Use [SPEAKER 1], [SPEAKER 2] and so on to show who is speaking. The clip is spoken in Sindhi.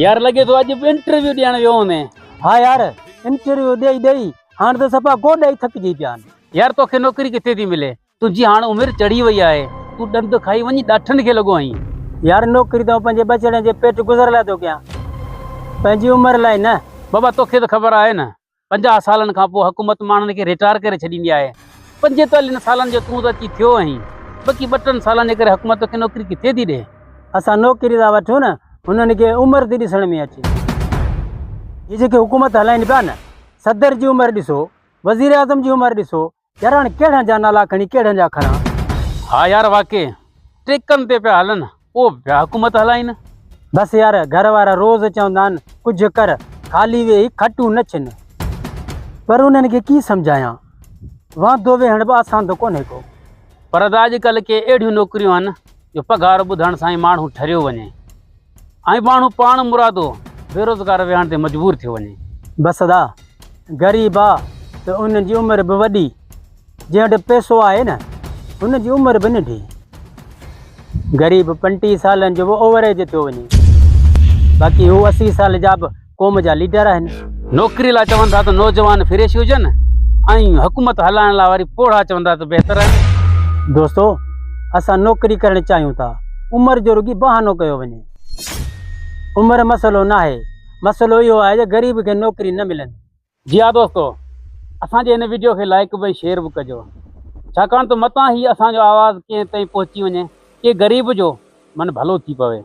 [SPEAKER 1] يار لڳي ٿو اڄ به انٽرويو ڏيڻ ويو هوندين. ها يار
[SPEAKER 2] انٽرويو ڏئي ڏئي هاڻ ته صفا گوڏا ئي ٿڪجي پيا آهن.
[SPEAKER 1] يار توکي نوڪري ڪٿي ٿي ملي تنهنجي هاڻ عمر چڙهي وئي آهي تون ڏند کائي وڃي ڏاٺن کي لڳو آهين.
[SPEAKER 2] يار نوڪري ته آئون پنهنجي ٻچڙن جي پيٽ گذر لاء ٿو ڪيان پنهنجي عمر لاء نه.
[SPEAKER 1] بابا توکي ته خبر آهي نه 50 سالن کان پوء حڪومت ماڻهن کي رٽائر ڪري ڇڏيندي آهي. پنجيتاليهن سالن جو تون ته اچي ٿيو آهين. بقي ٻه ٽن سالن جي ڪري حڪومت توکي نوڪري ڪٿي ٿي ڏئي؟
[SPEAKER 2] اسان نوڪري ٿا وٺون نه هنن کي عمر ٿي ڏسڻ ۾ اچي. هي جيڪي حڪومت هلائين پيا نه صدر جي عمر ڏسو، وزيراعظم جي عمر ڏسو، يار هاڻ ڪهڙن جا نالا کڻي ڪهڙن جا کڻان.
[SPEAKER 1] ها يار واقعي ٽيڪن تي پيا هلن پوء به پيا حڪومت هلائين.
[SPEAKER 2] بس يار گهر وارا روز چوندا آهن ڪجهه ڪر خالي ويهي کٽون نه ڇن پر انهن کي ڪيئن سمجهايان واندو ويهڻ به آسان ته ڪونهي ڪو.
[SPEAKER 1] پر ادا اڄڪلهه ڪي اهڙيون نوڪريون آهن جو پگهار ٻڌڻ سان ئي ماڻهو ٺريو وڃي ۽ ماڻهو پاڻ مرادو بيروزگار ويهڻ تي مجبور ٿيو وڃي.
[SPEAKER 2] بس ادا غريب آ ته ان جي عمر به وڏي، جنهن وٽ پئسو آهي نه ان جي عمر به ننڍي. غريب 35 سالن جو به اوور ايج ٿيو وڃي، باقي هو 80 سال جا به قوم جا ليڊر آهن.
[SPEAKER 1] نوڪري لاء چون ٿا ته نوجوان فريش هجن ۽ حڪومت هلائڻ لاء وري پوڙها چون ٿا ته بهتر آهن.
[SPEAKER 2] دوستو اسان نوڪري ڪرڻ چاهيون ٿا عمر جو رڳي بهانو ڪيو وڃي. عمر مسئلو ناهي مسئلو اهو آهي جو غريب کي نوڪري نه ملندي.
[SPEAKER 1] جي ها دوستو اسان جي هن وڊيو کي لائيڪ به ۽ شيئر به ڪجو ڇاڪاڻ ته متان هي اسان جو آواز ڪنهن تائين پهچي وڃي ڪنهن غريب جو من ڀلو ٿي پوي.